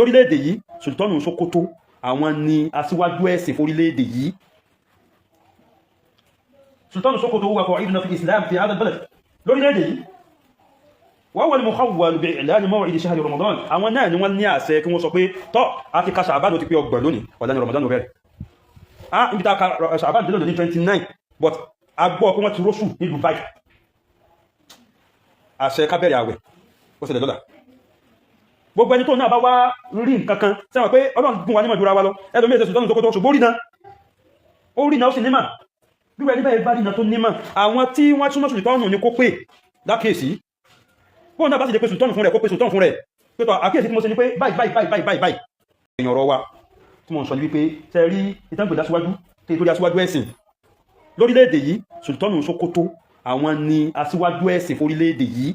Lórílẹ̀-èdè yìí, Sultanu Sokoto, àwọn ni aṣíwájú ẹ̀sìn fórílẹ̀-èdè yìí. Sultanu Sokoto huwa qa'iduna fi Islam fi hadha al-balad. Lórílẹ̀-èdè yìí, wa huwa al-mukhawwal bi'ilani maw'id shahri Ramadan. Àwọn náà ni wọ́n ní àṣẹ kí wọ́n sọ pé, tọ́, a ti ka Ṣàbáàn, ó ti pé 30 lónìí, ọ̀la ni Ramadan bẹ̀rẹ̀. Ah, ibi tá a ka Ṣàbáàn dé lónìí ní 29, but a gbọ́ pé wọ́n ti róṣù ní Dubai, àṣẹ ká bẹ̀rẹ̀ àwẹ̀ ó ṣẹlẹ̀ lọ́la. Gbogbo ẹni tó náà bá wá rí nǹkan kan sẹ́wọ̀n pé Ọlọ́run gún wa nímọ̀ jura wa lọ. Ẹlòmí ẹ̀sẹ̀ Sultanu Sokoto, ṣùgbọ́n ó rí náà, ó rí náà, ó sì nímọ̀. Bí ẹni bẹ́ẹ̀ bá rí náà tó nímọ̀, àwọn tí wọ́n túnmọ̀ Sultanu ní kó pè lákèsí. Bóun náà bá sì lè pe Sultanu fún rẹ̀, kó pe Sultanu fún rẹ̀ pé, tọ́, àkíyèsí tí mo ṣe ni pé báyìí, báyìí, báyìí, báyìí, báyìí. Èèyàn, ọ̀rọ̀ wa tí mo ń sọ ní wípé, ṣe rí ìtàngbè aṣíwájú tí ìtorí aṣíwájú ẹ̀sìn lórílẹ̀-èdè yìí, Sultanu Sokoto, àwọn ni aṣíwájú ẹ̀sìn fórílẹ̀-èdè yìí.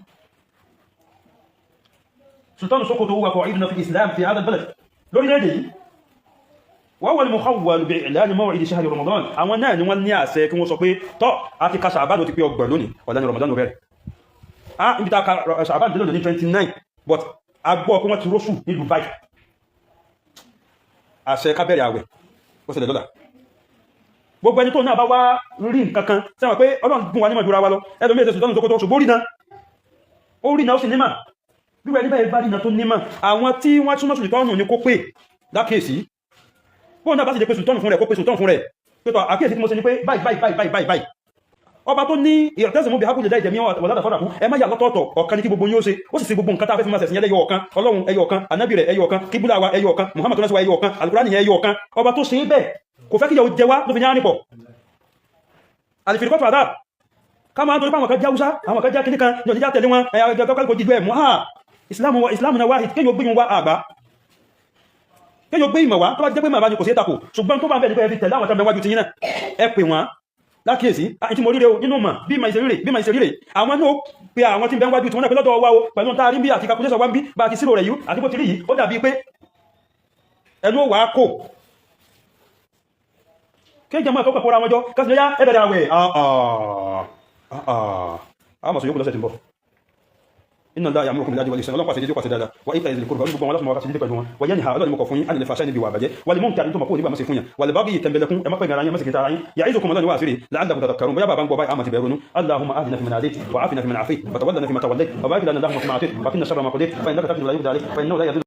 Sultanu Sokoto huwa qa'iduna fi Islam fi hadha al-balad. Lórílẹ̀-èdè yìí, wa huwa al-mukhawwal bi'ilani maw'id shahri Ramadan. Àwọn náà ni wọ́n ní àṣẹ kí wọ́n sọ pé, tọ́, a ti ka Ṣàbáàn, ó ti pé 30 lónìí, ọ̀la ni Ramadan bẹ̀rẹ̀. Ah, ibi tá a ka Ṣàbáàn dé lónìí ní 29, but a gbọ́ pé wọ́n ti róṣù ní Dubai, àṣẹ ká bẹ̀rẹ̀ àwẹ̀ ó ṣẹlẹ̀ lọ́la. Gbogbo ẹni tó náà bá wá rí nǹkan kan sẹ́wọ̀n pé Ọlọ́run gún wa nímọ̀ jura wa lọ. Ẹlòmí ẹ̀sẹ̀ Sultanu Sokoto, ṣùgbọ́n ó rí náà, ó rí náà, ó sì nímọ̀. Bí ẹni bẹ́ẹ̀ bá rí náà tó nímọ̀, àwọn tí wọ́n túnmọ̀ Sultanu ní kó pè lákèsí. Bóun náà bá sì lè pe Sultanu fún rẹ̀, kó pe Sultanu fún rẹ̀ pé, tọ́, àkíyèsí tí mo ṣe ni pé báyìí, báyìí, báyìí, báyìí, báyìí. Ọba tó ní i'tasimu bihablillahi jami'an wala tafarraqu, ẹ má yà lọ́tọ̀ọ̀tọ̀, ọ̀kan ní kí gbogbo yín ó ṣe. Ó sì ṣe gbogbo nǹkan tá a fẹ́ fi máa ṣẹ̀sìn ẹlẹ́yọ ọ̀kan. Ọlọ́run ẹyọ ọ̀kan, ànábì rẹ̀ ẹyọ ọ̀kan, kíbúlà wa ẹyọ ọ̀kan, Muhammad tó lọ́sí wa ẹyọ ọ̀kan, Alukurani ẹyọ ọ̀kan. Ọba tó ṣe é bẹ́ẹ̀ kò fẹ́ kí yàwó jẹ wá ló fi ní àánìpọ̀ àlìfìrìkọ́tù àdáà ká máa ń torí pé àwọn kan jẹ́ Haúsá, àwọn kan jẹ́ kíní kan ní òjíjá tẹ̀lé wọn ẹ̀yà ẹgbẹ́ kò jíjú ẹ̀ mú ha. Ìsìlámù wa, ìsìlámù náà wáhid. Kéèyàn gbé wọn wá àgbà, kéèyàn gbé ìmọ̀ wá, tó bá jẹ́ pé màá bá ní kò sí tako, ṣùgbọ́n tó bá ń bẹ̀ ní pé ẹ fi tẹ̀lé àwọn tó ń bẹ wájú ti yín náà, ẹ pè wọ́n lákìyèsí àti mo ríre o nínú mọ̀ bí ma ìṣe ríre, bí ma ìṣe ríre. Àwọn náà pé àwọn tí ń bẹ wájú tí wọ́n náà pé lọ́dọ̀ wa o, pẹ̀lú tá a rí bí àti calculation wa ń bí bá ti sírò rẹ̀ yìí àti bó ti rí yìí, ó dàbí pé ẹnu wà á kò kéèjẹ mọ́ ẹ̀kọ́ pẹ̀kọ́ ra wọn jọ kásìlẹ̀ yá ẹbẹ̀rẹ̀ àwẹ̀ àmọ̀ sọ yóò lọ́sẹ̀ tí ń bọ̀. Inna Allaha ya'murukum bil 'adli wal ihsan. Ọlọ́pàá ṣe dédé, pàṣẹ dáadáa, wa ita'i dhil qurba, gbogbo wọn lọ́sùn wọn ṣe dédé pẹ̀lú wọn, wa yanha, Ọlọ́run mọ̀kọ̀ fún yín, 'anil fahsha'i, níbi ìwà àbàjẹ́, wal munkar, tó mọ̀ kó nígbà mọ̀ sí fún yàn, wal baghi, tẹ̀mbẹ̀lẹ̀kún, ẹ má pẹ́ gara yín, má sì kìtà ara yín. Ya'izukum, Ọlọ́run wà sírí, la'allakum tadhakkarun. Bóyá bàbá ń gbọ́ báyìí, àmà ti bẹ̀rù nú. Allahumma ahdina fiman hadayt wa afina fiman afayt wa tawallana fima tawallayt wa barik lana Allahumma fima a'tayt wa qina sharra ma qadayt fa innaka taqdi wa la yuqda alayk fa innahu la yadhillu.